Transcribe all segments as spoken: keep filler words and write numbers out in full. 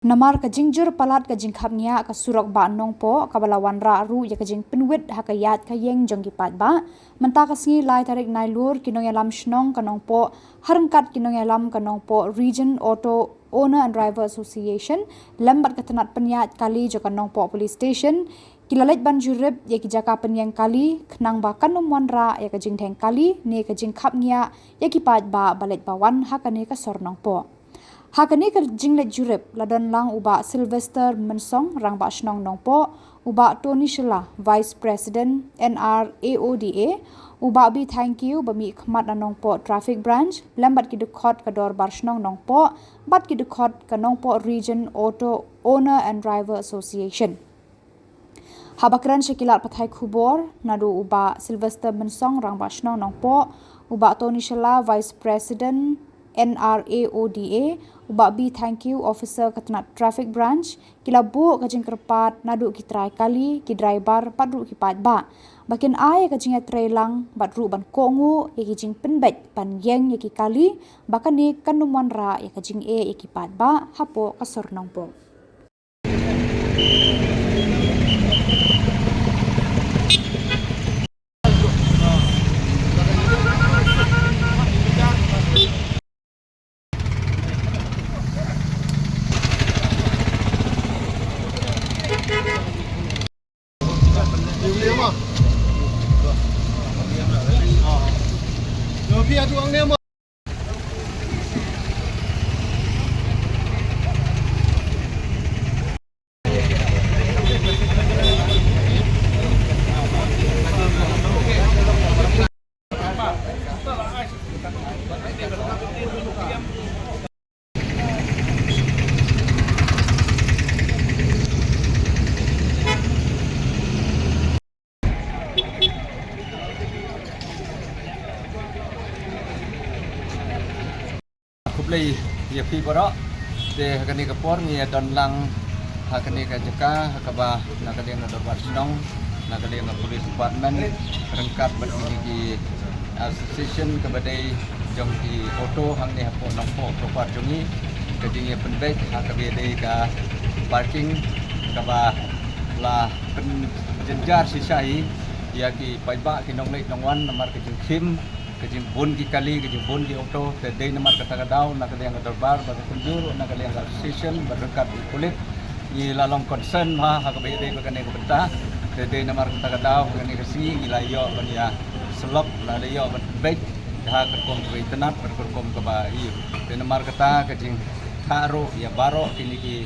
Namar ka jingjur palat ka jingkhapngiah, ka surok Bah Nongpoh kaba la wanrah ruh ïa ka jingpynwit ha ka ïaid ka ïeng jong ki paidbah. Mynta ka sngi lai tarik Nailur, ki nongïalam shnong ka Nongpoh, ha ryngkat ki nongïalam ka Nongpoh Region Auto Owner and Driver Association lem bad ka tnat pynïaid kali jong ka Nongpoh Police Station, ki la leit ban jurip ïa ki jaka pynïeng kali, khnang ba kan ym wanrah ïa ka jingdheng kali ne ka jingkhapngiah ïa ki paidbah ba leit ba wan ha kane ka sor Nongpoh. Ha kane ka jingleit jurip la don lang u Bah Sylvester Mynsong, Rangbah Shnong Nongpoh, u Bah Tony Shylla, Vice President N R A O D A, u Bah B Thank You, ba mih khmat na Nongpoh Traffic Branch, lem bad ki dkhot ka Dorbar Shnong Nongpoh bad ki dkhot ka Nongpoh Region Auto Owner and Driver Association. Haba kren sha ki lad pathai khubor, naduh u Bah Sylvester Mynsong, Rangbah Shnong Nongpoh, u Bah Tony Shylla, Vice President N R A O D A, u Bah B Thank You, Officer ka tnat Traffic Branch, ki la buh ka jingkyrpad naduh ki trai kali, ki driver bad ruh ki paidbah ba kin ai ka jingïatreilang bad ruh ban kohnguh ïa ki jingpynbeit ban ïeng ïa ki kali, ba kane kan ym wanrah ïa ka jingeh ïa ki paidbah hapoh ka sor Nongpoh. Khublei ïa phi baroh. Te ha kane ka por ngi ïa don lang ha kane ka jaka ha kaba na ka liang ka Dorbar Shnong, na ka liang ka Police Department, ryngkat bad kine ki association kaba dei jong ki auto hangne hapoh Nongpoh proper jong ngi, ka jingïapynbeit ha kaba ïadei ka parking kaba la pynjynjar shisha ïa ki paidbah ki nongleit nongwan namar ka jingkhim, ka jingbun ki kali, ka jingbun ki auto. Te dei namar kata ka daw na ka liang ka dorbar bad ka kumjuh na ka liang ka association bad ryngkat ki pulit ngi la long concern ha, ha kaba ïadei bad kane ka bynta. Te dei namar kata ka daw ha kane ka sngi ngi la ïoh ban ïa sylok, la ïoh ban beit ha ka rukom kaba itynnad bad ka rukom kaba ïeit. Te namar kata ka jingthah ruh ïa baroh kine ki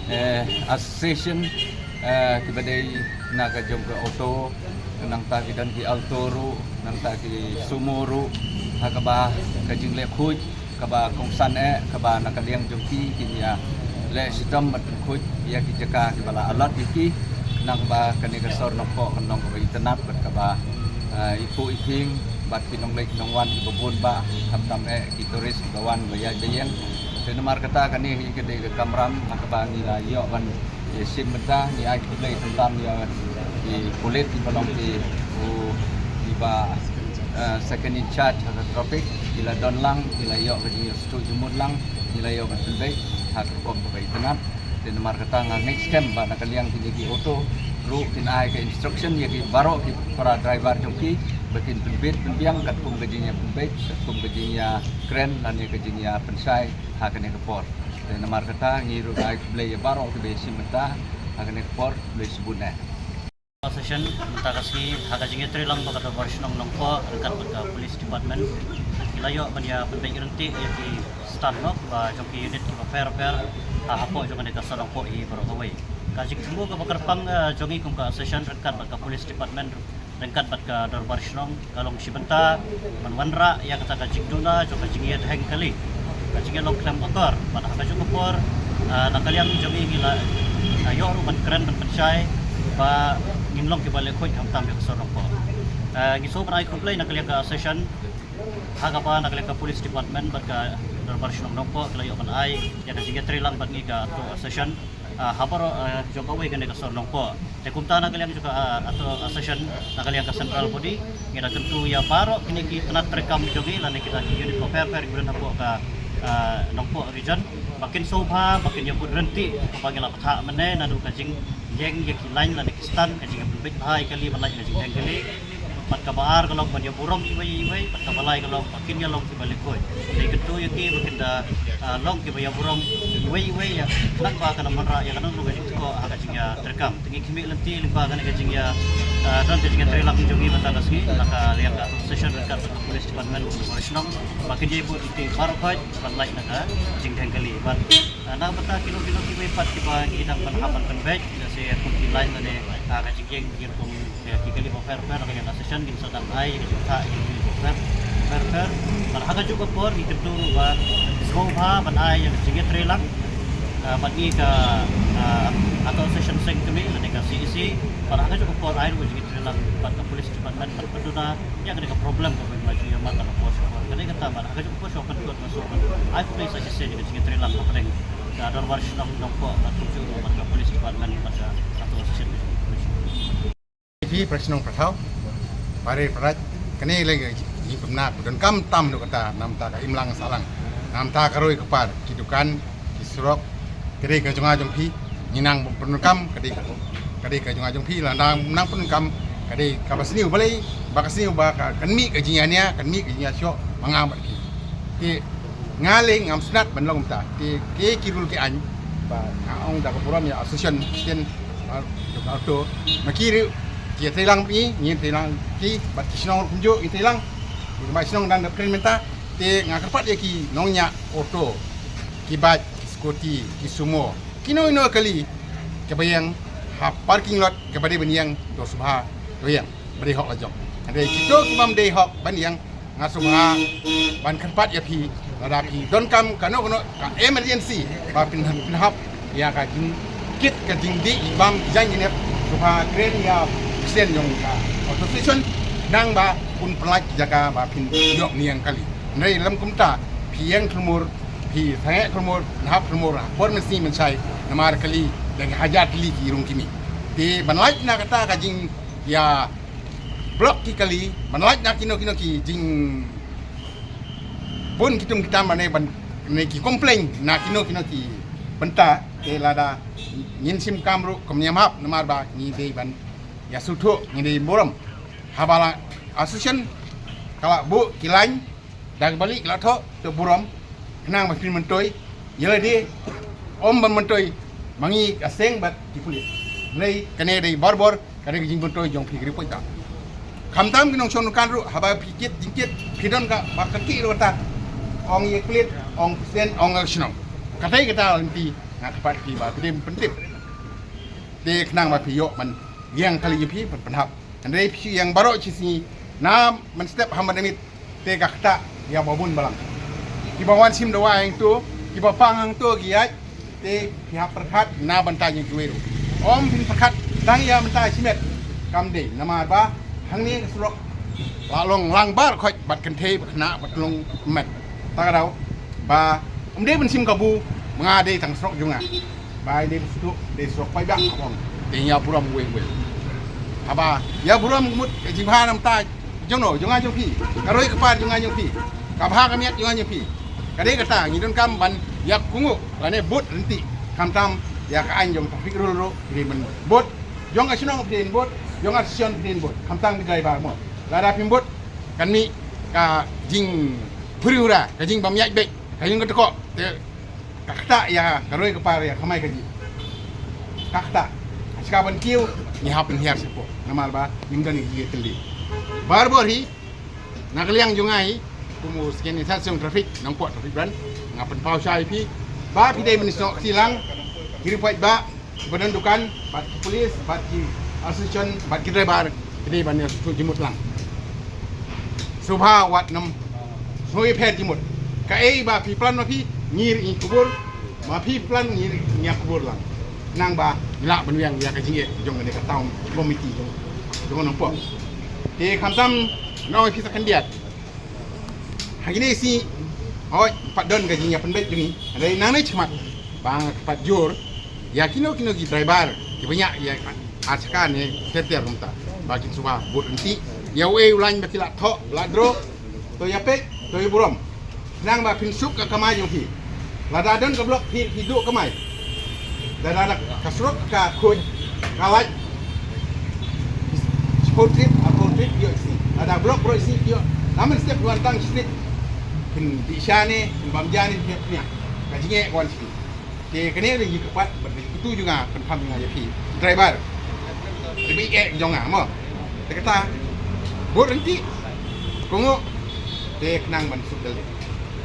eh, association, eh, kiba dei na ka jong ka auto, nangta ki don ki Alto ruh, nangta ki Sumo ruh, ha kaba ka jingleh khuid kaba kongsan eh, kaba na ka liang jong ki kin ïa leh shitom bad khuid ïa ki jaka kiba la allot ïa ki, nang ba kane ka sor Nongpoh kan long kaba itynnad bad kaba, eh, ipuh iphieng bad ki nongleit nongwan kiba bun ba, khamtam eh ki tourist kiba wan ba ïaid ba ïeng. Te namar kata kane hi ka dei ka kamram ha kaba ngi la ïoh ban ïa shim bynta, ngi ai khublei khamtam ïa ki pulit kiba long ki u, kiba, eh, second in charge ha ka traffic, ki la don lang, ki la ïoh ka jingïoh sdang jingmut lang, ngi la ïoh ban pynbeit ha ka rukom kaba itynnad. Te namar kata nga ngeit skhem ba na ka liang kine ki auto ruh kin ai ka instruction ïa ki baroh ki para driver jong ki ba kin pynbeit pynbiang katkum ka jingïapynbeit, katkum ka jingïakren lane ka jingïapynshai ha kane ka por. Te namar kata ngi ruh ai khublei ïa baroh kiba ïa shim bynta ha kane ka por, khublei shibun eh. Session mynta ka sngi ha ka jingïatreilang bad ka Dorbar Shnong Nongpoh ryngkat bad ka Police Department, ki la ïoh ban ïa pynbeit ryntih ïa ki stand, noh, ba jong ki unit kiba pher pher ha hapoh jong kane ka sor Nongpoh hi baroh kawei. Ka jingthmu kaba kyrpang, eh, jong ngi kum ka session ryngkat bad ka Police Department ryngkat bad ka Dorbar Shnong ka long shi bynta ban wanrah ïa kata ka jingduna jong ka jingïadheng kali, ka jingïalong khlem akor. Bad ha kajuh ka por, ah, na ka liang jong ngi ngi la, ah, ïoh ruh ban kren ban pynshai ba ngin long kiba leh khuid khamtam ïa ka sor Nongpoh. Ah, ngi sngewbha ban ai khublei na ka liang ka session ha kaba na ka liang ka Police Department bad ka Dorbar Shnong Nongpoh ki la ïoh ban ai ïa ka jingïatreilang bad ngi ka auto session, ah, ha baroh, ah, jong kawei kane ka sor Nongpoh. Te kumta na ka liang jong ka, ah, auto session, na ka liang ka central body, ngi da kyntu ïa baroh kine ki tnat treikam jong ngi lane kita ki unit ba pher pher kiba don hapoh ka, ah, Nongpoh region, Ba kin sngewbha ba kin ïa bud ryntih, kaba ngi la bthah mynne naduh ka jingïeng ïa ki lain lane ki stand, ka jingïapynbeit bha ïa kali ban lait ka jingdheng kali. Bad kaba ar ka long ban ïa burom iwei ïa iwei, bad kaba lai ka long ba kin ïa long kiba lyngkhuid. Dei kyntu ïa ki ba kin da, ah, long kiba ïa burom iwei ïa iwei ïa, khnang ba kan ym wanrah ïa kano kano ka jingthoh ha ka jingïatreikam. Te ngi khmih lynti lyngba kane ka jingïa, ah, don ka jingïatreilang jong ngi mynta ka sngi na ka liang ka association ryngkat bad ka police department bad ka shnong ba kin ïa bud lynti baroh khoit ban lait na ka jingdheng kali. Bad, ah, na ka bynta kino kino kiwei pat kiba ngi dang ban hap ban pynbeit, lehse kum ki lain lane, ah, ka jingïeng ki rukom, eh, ki kali bapher bapher, ka liang ka association kin sa dang ai ka jingthoh ïa ki bapher bapher. Bad ha kajuh ka por ngi kyntu ruh ba sngewbha ban ai ïa ka jingïatreilang, ah, bad ngi ka, ah, Hato Association Seng Kmie lane ka C A C, bad ha kajuh ka por ai ruh ka jingïatreilang bad ka police department ban pynduna ïa kane ka problem kaba ngi la ju ïa mad ha ka por sha ka por. Kane kata bad ha kajuh ka por sha ka por sha ka por ai police assistance ïa ka jingïatreilang hapdeng ka dorbar shnong Nongpoh bad kumjuh ruh bad ka police department bad ka Hato Association. Phi para shnong para thaw, para para kane lei ka jingpynbna ka donkam tam ruh kata namar ka imlang sahlang, namar ka roi ka par, ki dukan, ki surok, ka dei ka jong nga jong phi, ngi nang pyndonkam ka dei ka, ka dei ka jong nga jong phi, la nang nang pyndonkam ka dei kaba sniew balei, ba ka sniew ba ka kan mih ka jingïania, kan mih ka jingïashoh ma nga bad phi. Te nga lei ngam sngewtynnat ban long kumta. Te ki ki rule ki aiñ ba nga ong da ka burom ïa association ten, ah, jong ka auto. Ma ki ruh ki ïatreilang bad ngi, ngi ïatreilang ki, bad ki shnong ruh kumjuh ïatreilang. Ki ba shnong dang dep kren mynta. Te nga kyrpad ïa ki nongñiah auto, ki bike, ki scooty, ki sumo, kino kino kali kaba ïeng ha parking lot kaba dei ban ïeng, to sngewbha to ïeng, ba dei hok la jong. Hynrei kito ki bym dei hok ban ïeng, nga sngewbha ban kyrpad ïa phi, lada phi donkam kano kano ka emergency ba phin, phin hap ïa ka jingkit ka jingdih bam jingïanep, sngewbha kren ïa president jong ka association, nang ba un pynlait ki jaka ba phin ïoh ïeng kali. Hynrei lym kumta, phi ïeng khlem mur, phi sangeh khlem mur, phin hap khlem mur ha por mynsngi mynshai, namar kali dang hajar tylli ki rung ki mih. Te ban lait na kata ka jingïa block ki kali, ban lait na kino kino ki jingbun ki tum ki tam, ne ban, ne ki complain na kino kino ki bynta. Te lada ngin shim kam ruh kam ñiam hap, namar ba ngi dei ban ïa sngewthuh, ngi dei burom. Haba la association ka la buh ki lain, da kaba lieh la thoh, to burom, khnang ba phin myntoi ïa lade, ym ban myntoi ma ngi ka seng bad ki pulit. Hynrei kane dei barabor ka dei ka jingmyntoi jong phi ki riewpaidbah. Khamtam ki nongshong nongkan ruh, haba phi kit jingkit, phi don kaba kyrkieh ruh kata, ong ïa ka pulit, ong president, ong ïa ka shnong. Katai kata lynti nga kyrpad ïa phi ba phi dei ban pyntip, te khnang ba phi ïoh ban ïeng kali ïa phi ban pynhap. Hynrei phi shu ïeng baroh shi sngi, na mynstep ha mynmiet, te ka ktah ïa ba bun balang. Kiba wan shim dawai hangto, kiba pang hangto ki ïaid, te phi hap pyrkhat na bynta jong kiwei ruh. Ym phin pyrkhat tang ïa bynta shimet, kam dei, namar ba hangne ka surok la long lang baroh khoit bad kynthei bad khynnah bad long met. Ta ka daw ba ym dei ban shim kabu, ma nga dei tang surok jong nga. Ba dei surok, dei surok paidbah ka bong. Te ïa burom wei wei. Haba ïa burom mut ka jingbha namar ta jong no, jong nga jong phi, ka roi ka par jong nga jong phi, ka bha ka miat jong nga jong phi. Ka dei kata ngi donkam ban ïa kohnguh lane bud ryntih. Khamtam ïa ka aiñ jong traffic rule ruh, phi dei ban bud. Jong ka shnong phi dei ban bud, jong ka association phi dei ban bud. Khamtam ki driver mo, lada phim bud kan mih ka jingpyrshah, ka jingbym ïaid beit, ka jingkyntu ko. Te ka ktah ïa ka roi ka par, ïa ka kamai kajih. Ka ktah. Ka shika ban kiew, ngi hap ban hiar shapoh. Namar ba ngim don ïa ki tylli. Barabor hi, na ka liang jong nga hi, kum u Second Inspector Traffic, Nongpoh Traffic Branch, nga pynpaw shai phi ba phi dei ban ïasnoh kti lang, ki riewpaidbah, kiba don dukan, bad ki pulit, bad ki association, bad ki driver, ki dei ban ïa sngewthuh jingmut lang. Sngewbha wat nym sngew ïapher jingmut. Kaei ba phi plan ma phi, ngi ruh ngi kubur, ma phi plan ngi ruh ngi ïa kubur lang. Khnang ba ngi lah ban weng ïa ka jingeh jong kane ka town committee jong, jong Nongpoh. Te khamtam nga ong ïa phi sa khyndiat. Ha kine shi, hooid, pat don ka jingïapynbeit jong ngi. Hynrei nangne shakhmat ba nga pat jur ïa kino kino ki driver kiba ñiah ïa ka ar shaka ne ter ter kumta, ba kin sngewbha bud ryntih. Ïa uei u lain ba ki la thoh, la draw, to ïa peit, to ïa burom. Khnang ba phin suk ka kamai jong phi. Lada don ka block phi, phi duh kamai. Lada ka surok ka khuid ka lait. Shiphew trip, arphew trip ïoh sngi. Lada block baroh sngi ïoh. Namar step wan tang street. Phin dih sha ne, phin bam ja ne, phin pynïap. Ka jingeh wan sngi. Te kane ruh ngi kyrpad bad ngi kyntu jong nga, pynpham jong nga ïa phi driver. Te ba ïeit jong nga mo. Te kata bud ryntih, kohnguh, te khnang ban suk dal.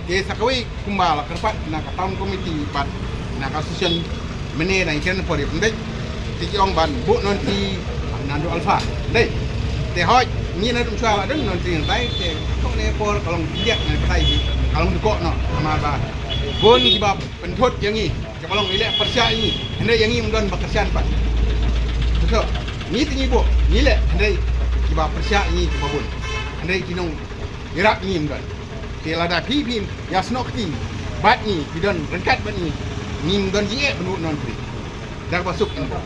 Te sa kawei kumba la kyrpad na ka town committee bad na ka association mynne na ngi kren por ïa pynbeit. Te ki ong ban buh non ti na Nonduh Alpha. Dei. Te hooid ngi na dum shuwa la dang non ti ngan tai te ka ne por ka long pyndiat ngan tai ji ka long dukok noh. Namar ba bun kiba pynthut ïa ngi, kiba long ngi leh pyrshah ïa ngi, hynrei ïa ngi ym don ba kyrshan pat. Betul. Ngi te ngi buh, ngi leh, hynrei kiba pyrshah ïa ngi kiba bun. Hynrei ki nong ïarap ngi ym don. Te lada phi phi ïa snoh kti bad ngi, phi don ryngkat bad ngi, ngi ym don jingeh ban buh non phi. Da kaba suk ngi buh.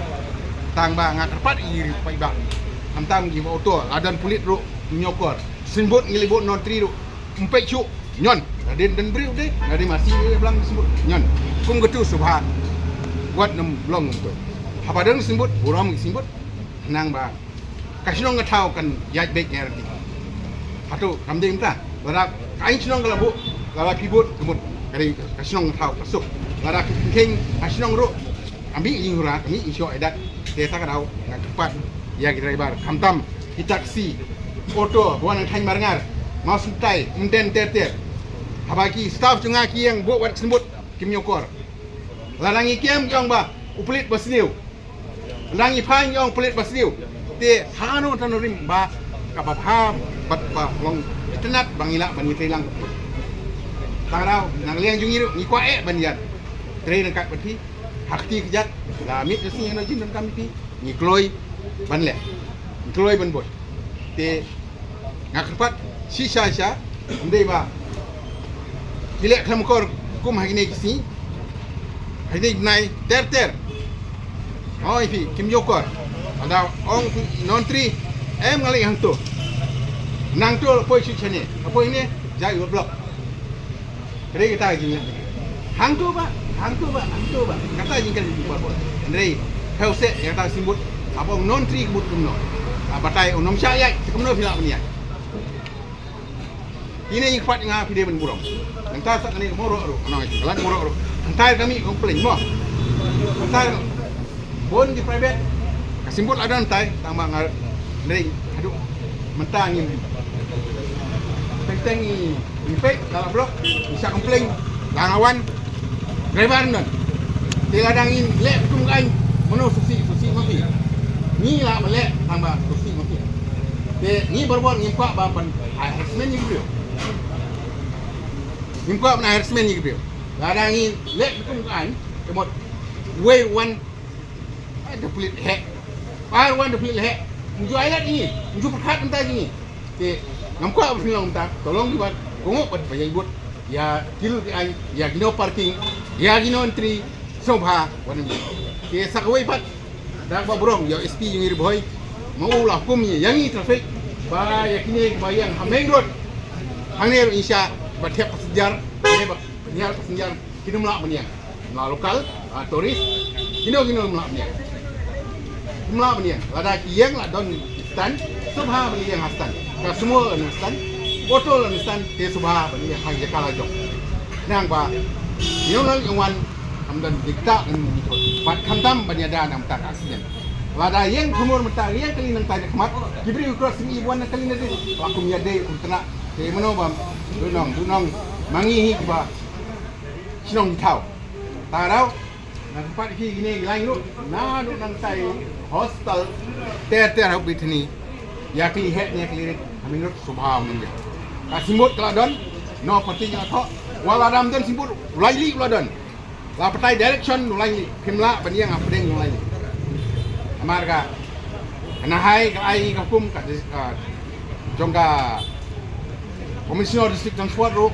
Tang ba nga kyrpad ïa ri paidbah. Khamtam kiba auto, la don pulit ruh, ym ñiewkor. Signboard ngi leh buh non tri ruh. Ym peit shuh, ñion. Nadien don briew de, nadien masi de blang signboard, ñion. Kum katu sngewbha. Wat nym long kumtu. Haba don signboard, burom ki signboard. Khnang ba ka shnong ka thaw kan ïaid beit ïa lade. Hato kam dei mynta. Lada ka aiñ shnong ka la buh, lada phi buh, ka mut. Ka dei ka shnong ka thaw ka suk. Lada ka kheiñ ka shnong ruh. Ka mih ïing hura, ka mih ïing shoh ïa dat. Te ta ka daw nga kyrpad ïa ki driver, khamtam ki taxi, auto, ba wan na thaiñ Marngar, Mawsynrai, Umden ter ter. Haba ki staff jong nga ki ïeng buh wat ka signboard, kim ñiewkor. Lada ngi kem ki ong ba u pulit ba sniew. Lada ngi phai ngi ong pulit ba sniew. Te hano tano rim ba kaba bha bad ba long itynnad ba ngi lah ban ngi trei lang. Ta ka daw na ka liang jong ngi ruh ngi kwah eh ban ïaid trei ryngkat bad phi. Ha kti kjat la miet ka sngi hano jingdonkam ïa phi ngi kloi ban leh, ngi kloi ban buh. Te nga kyrpad shisha shisha, ym dei ba ki leh khlem akor kum ha kine ki sngi, ha kine ki bnai ter ter. Hooid phi kim ñiewkor. Lada ong non tri, em nga leit hangto. Nangto la poi shu shane, la poi ne, jai u block. Ka dei kata ka jingïaid. Hangto ba, hangto ba, hangto ba. Kata ka jingkren jong ki baroh. Hynrei phi seh ïa kata ka signboard. Haba ong non tri ka mut kumno. Ka batai ong ym shah ïaid, te kumno phi lah ban ïaid. Kine ngi kyrpad nga phi dei ban burom. Nangta sa kane ka Mawroh ruh, ano ka lan Mawroh ruh. Hangtai ka mih ka complain mo. Hangtai bun ki private. Ka signboard la don hangtai, tang ba nga ring haduh mynta ngim. Teng teng ngi, ngi peit, la la block, ngi shah complain, la nga wan, driver ym don. Te lada ngin leh kum ka aiñ, mano sngewsih, sngewsih ma phi. Ngi lah ban leh, tang ba sngewsih ma phi. Te ngi barabor ngim kwah ba ban harassment ïa ki briew. Ngim kwah ban harassment ïa ki briew. Lada ngin leh kum ka aiñ, te mut wei wan, eh, da pulit heh. Ar wan da pulit heh. Ym ju ai lad ïa ngi, ym ju pyrkhat mynta ïa ngi. Te ngam kwah ba phin long mynta, to long kiba kohnguh bad ba ïai bud ïa ki rul ki aiñ, ïa ki no parking, ïa ki no entry, sngewbha wan ïa ngi. Te sa kawei pat, da kaba burom ïa u S P jong ngi Ri Bhoi, ma u la hukum ïa ngi traffic ba ïa kine kiba ïeng ha main road hangne ruh ngi shah ba thep passenger, ne ba ñiar passenger. Kino ym lah ban ïeng. Ym lah local, ah, tourist. Kino kino ym lah ban ïeng. Ym lah ban ïeng. Lada ki ïeng la don ki stand, sngewbha ban ïeng ha stand. Ka sumo la don stand, auto la don stand, te sngewbha ban ïeng ha jaka la jong. Khnang ba ïeng la ïeng wan, kam don dikta ngan ïeng thut. Bad khamtam ban ïada na mynta ka accident. Lada ïeng thumur mynta ïeng kali nangta na khmat, ki briew ki cross ïa wan na kali na dei. La kum ïadei kum tena. Te mano ba du nong, du nong ma ngi hi kiba shnong thaw. Ta daw, nga kyrpad ïa phi kine ki lain ruh, naduh nangtai hostel ter ter ha u Bethany. Ïa ki heh ne ki rit, ha main road sngewbha wan ïa. Ka signboard ka la don, no parking ka la thoh, wat la dam don signboard, u lai lieh u la don. La batai direction u lai lieh, phim lah ban ïeng hapdeng u lai lieh. Namar ka, ka nahai ka ai ka hukum ka, ka jong ka Commissioner District Transport ruh,